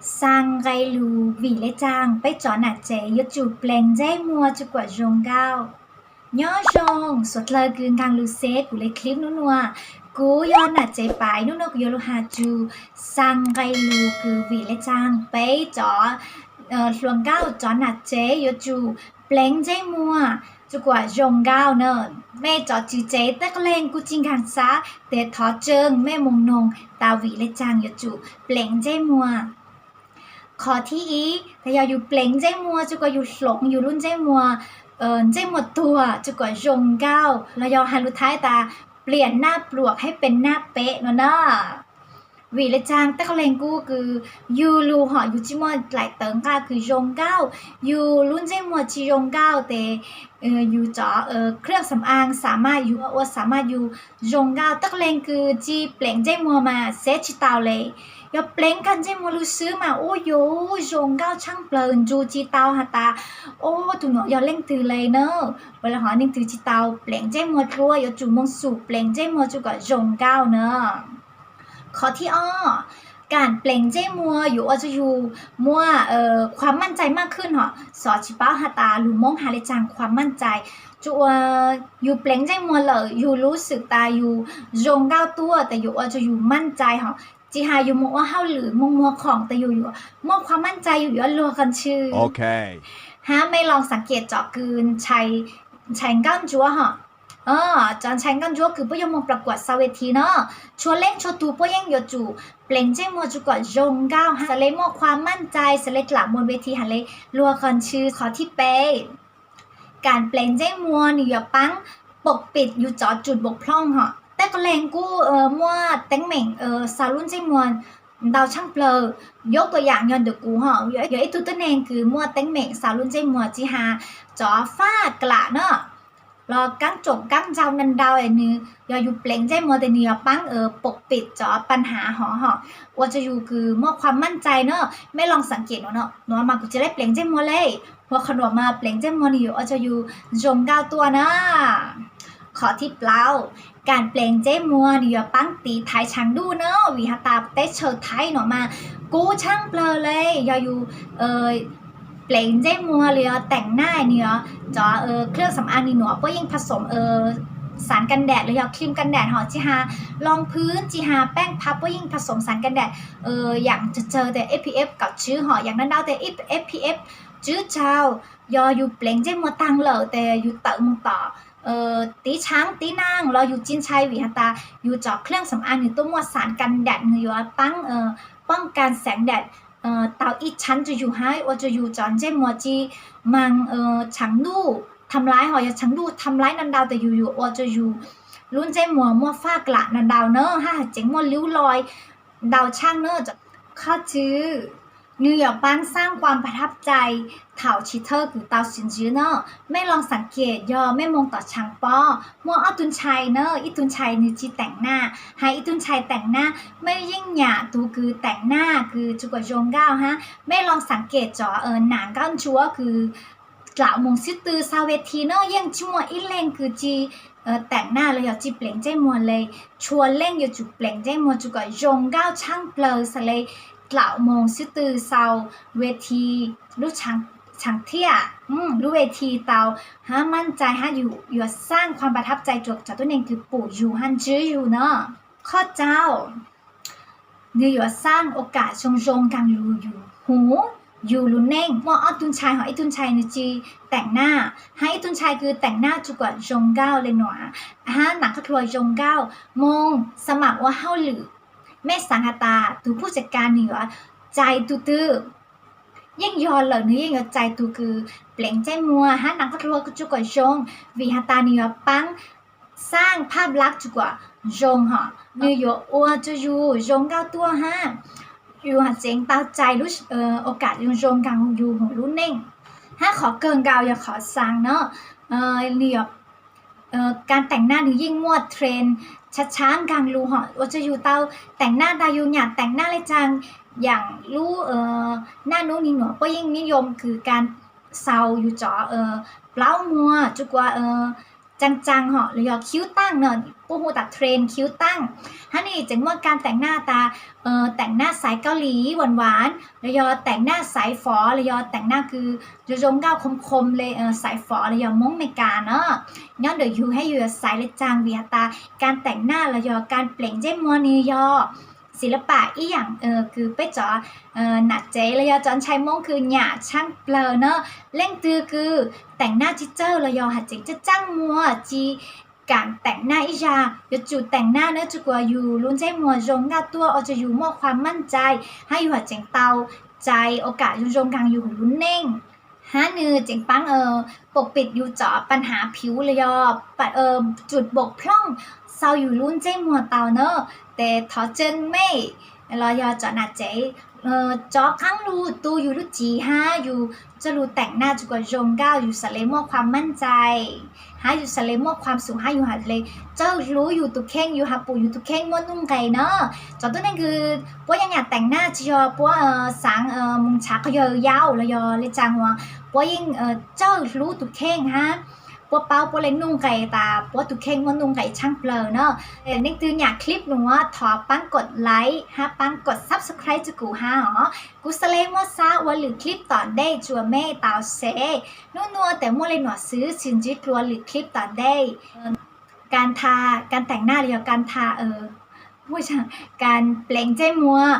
Xaa nqe lus: Vim le caag peb cov nam tsev yuav tsum pleev ntsej muag tsuj kuam zoo nkauj? Nyob zoo, suav dlawg kws nkaag lug saib kuv le clip nub nua, kuv yog nam tsev Paiv. Nub nua kuv yuav lug has txug xaa nqe lus kws vim le caag peb cov hluas nkauj cov nam tsev yuav tsum pleev ntsej muag tsuj kuam zoo nkauj na. Mej cov tswv tsev tej qee leeg kuj tsi nkaag xav, tes thov tseeb mej moog noog tas vim le caag yuav tsum pleev ntsej muag. Qhov thib ib, tas yog yug pleev ntsej muag tsuj kuam yug hloov yug lub ntsej muag, ntsej muag tuag tsuj kuam zoo nkauj, los yog has lus Thaib tas เปลี่ยนหน้าปลวกให้เป็นหน้าเป๊ะ no na. Vim le caag tej qee leeg kuj kws yug lug hom yug tsi muaj dlaim tawv nqaj kws zoo nkauj, yug lub ntsej muag tsi zoo nkauj tes yug cov เครื่องสำอาง xav mas yug ua xav mas yug zoo nkauj. Tej qee leeg kws tsi pleev ntsej muag mas saib tsi tau le. Yog pleev kag ntsej muag lug xwb mas ua yug zoo nkauj tshaaj plawg, nrug tsi tau has tas, o, tug nuav yog leej twg le na. Ua le hov leej twg tsi tau pleev ntsej muag dlua, yuav tsum moog xum pleev ntsej muag tsuj kuam zoo nkauj na. Qhov thib ob, kam pleev ntsej muag yuav ua rua yug muaj ความมั่นใจมากขึ้น hom. Xov tsi paub has tas lug Moob has le caag ความมั่นใจ. Tsuj ua yug pleev ntsej muag lawm yug lub xwm tas yug zoo nkauj tuaj tes yuav ua rua yug มั่นใจ hom. Tsi has yug moog ua hauj lwm moog muag khoom tes yug yuav muaj ความมั่นใจ yug yuav luag qhov ntshw. Hab mej loo สังเกต cov kws ntshai nkauj ntsuab hom. Cov ntshai nkauj ntsuab kws puab yuav moog ประกวด sau ves thi no, txhua leej txhua tug puab yeej yuav tsum pleev ntsej muag tsuj kuam zoo nkauj hab xaav le muaj ความมั่นใจ, xaav le dlaam moog ves thi has le luag qhov ntshw. Qhov thib peb, kam pleev ntsej muag nwg yuav paab ปกปิด yug cov จุดบกพร่อง hom. Tej qee leeg kuj muaj teeb meem xaus lub ntsej muag ntau tshaaj plawg. ยกตัวอย่าง yog ntawm kuv hom, yog ib tug tuab neeg kws muaj teeb meem xaus lub ntsej muag tsi has cov faj klam na, los kaab tsoom kaab ntsau ntau ntau es nwg yog yug pleev ntsej muag tes nwg yuav paab ปกปิด cov ปัญหา hov hom, ua rua yug kws muaj ความมั่นใจ na. Mej loo สังเกต no, nuav mas kuv tsi le pleev ntsej muag le, huv qhov nuav mas pleev ntsej muag nwg yuav ua rua yug zoo nkauj tuaj na. Qhov thib plaub, kam pleev ntsej muag nwg yuav paab tiv thaiv tshaav ntuj na. Vim has tas teb chaws Thaib nuav mas kub tshaaj plawg le. Yog yug pleev ntsej muag los yog แต่งหน้า nwg yuav, cov เครื่องสำอาง nwg nuav puab yeej ผสม สารกันแดด los yog ครีมกันแดด hov, tsi has รองพื้น tsi has แป้งพับ puab yeej ผสม สารกันแดด yaam tsawg tsawg tes เอสพีเอฟ kaum tswb hov, yaam ntau ntau tes เอสพีเอฟ tswb tsaug. Yog yug pleev ntsej muag taag lawm tes yug tawm moog tom tiv tshaav tiv naaj los yug tsi ntshai, vim has tas yug cov เครื่องสำอาง nwg tuaj muaj สารกันแดด nwg yuav paab ป้องกันแสงแดด tau ib tshaav rua yug hab ua rua yug cov ntsej muag tsi maag tshaav ntuj ทำลาย hov. Yog tshaav ntuj ทำลาย ntau ntau tes yug yuav ua rua yug lub ntsej muag muaj faj klam ntau ntau na, hab has tseem muaj ริ้วรอย ntau tshaaj na. Qhov tswv, nwg yuav paab สร้างความประทับใจ thaum chiv thawj kws tau siv ntswv na. Mej loo สังเกต yog mej moog tom tshaav pob muaj ob tug ntshai na, ib tug ntshai nwg tsi แต่งหน้า hab ib tug ntshai แต่งหน้า. Mej yeej nyam tug kws แต่งหน้า kws tsuj kuam zoo nkauj hab. Mej loo สังเกต cov nam nkauj ntsuab kws dlaum moog xib tw sau ves thi na, yeej tsi muaj ib leeg kws tsi แต่งหน้า los yog tsi pleev ntsej muag le. Txhua leej yuav tsum pleev ntsej muag tsuj kuam zoo nkauj tshaaj plawg xaav le dlaum moog xib tw sau ves thi, lub tshaav thiaj, lub ves thi tau hab มั่นใจ hab yug yuav สร้างความประทับใจ rua cov tuab neeg kws pum yug hab ntswb yug na. Qhov tsau, nwg yuav สร้างโอกาส zoo zoo nkaag lug yug huv, yug lub neej. Muaj ob tug ntshai hov, ib tug ntshai nwg tsi แต่งหน้า hab ib tug ntshai kws แต่งหน้า tsuj kuam zoo nkauj le nuav hab nam qhov dlua zoo nkauj. Moog สมัคร ua hauj lwm, mej xaav has tas tug ผู้จัดการ nwg yuav txais tug twg? Yeej yog lawm, nwg yeej yuav txais tug kws pleev ntsej muag hab nam qhov dlua tsuj kuam zoo, vim has tas nwg yuav paab สร้างภาพลักษณ์ tsuj kuam zoo hov. Nwg yuav ua rua yug zoo nkauj tuaj hab yug has tseem tau txais โอกาส zoo zoo nkaag yug huv lub neej. Hab qhov kawg nkaus yog qhov xaa no, nwg yuav การแต่งหน้า nwg yeej muaj เทรนด์ tshaab tshaab nkaag lug hov, ua rua yug tau แต่งหน้า tas yug nyam แต่งหน้า le caag. Yaam lub naj nub nwg nuav puab yeej นิยม kws การ sau yug cov plaub muag tsuj kuam tsaag tsaag hom los yog khiv taaj no, puab hu tas trend khiv taaj. Hab nwg tseem muaj kaaj taem naj tas taem naj xaiv Kaaj Lis vas vas, los yog taem naj xaiv fov, los yog taem naj kws zoo zoo nkauj khoo khoo le xaiv fov los yog Moob Amelikas na. Nyob ntawm yug hab yug yuav xaiv le caag vim has tas kaaj taem naj los yog kaaj pleev ntsej muag nwg yog xis la pam ib yaam kws peb cov nam tsev los yog cov ntxhais Moob kws nyam tshaaj plawg na. Leej twg kws taem naj tsi txawj los yog has tseem tsaaj tsaaj muag tsi kaam taem naj ib zag, yuav tsum taem naj na tsi kuas yug lub ntsej muag zoo nkauj tuaj ua rua yug muaj khuam maj ntxais hab yug has tseem tau txais ua kaam zoo zoo nkaag yug lub neej. Hab nwg tseem paab pom pim yug cov paj hav phiv los yog tsum bom plooj xaus yug lub ntsej muag tau na. Tes thov tseeb mej los yog cov nam tsev, cov qaab lug tu yug lub cev hab yug coj lug taem naj tsi kuas zoo nkauj, yug xaav le muaj khuam maj ntxais hab yug xaav le muaj khuam xum hab yug has le txawj hlub yug tug kheej, yug has pum yug tug kheej muaj nuj nqes na. Cov tuab neeg kws puab nyam nyam taem naj tsi yog puab xaav moog nrhav qhov yawg yau los yog le caag uas puab yeej txawj hlub tug kheej hab puab paub puab le nuj nqes tas puab tug kheej muaj nuj nqes tshaaj plawg na. Leej twg nyam clip nuav thov paab kod like hab paab kod subscribe rua kuv hab os. Kuv xaav le muab xaav ua lwm clip tom ntej rua mej tau saib. Nub nua tes muaj le nuav xwb, txug ntsib dlua lwm clip tom ntej. Kaaj tha, kaaj taem naj los yog kaaj tha, kaaj pleev ntsej muag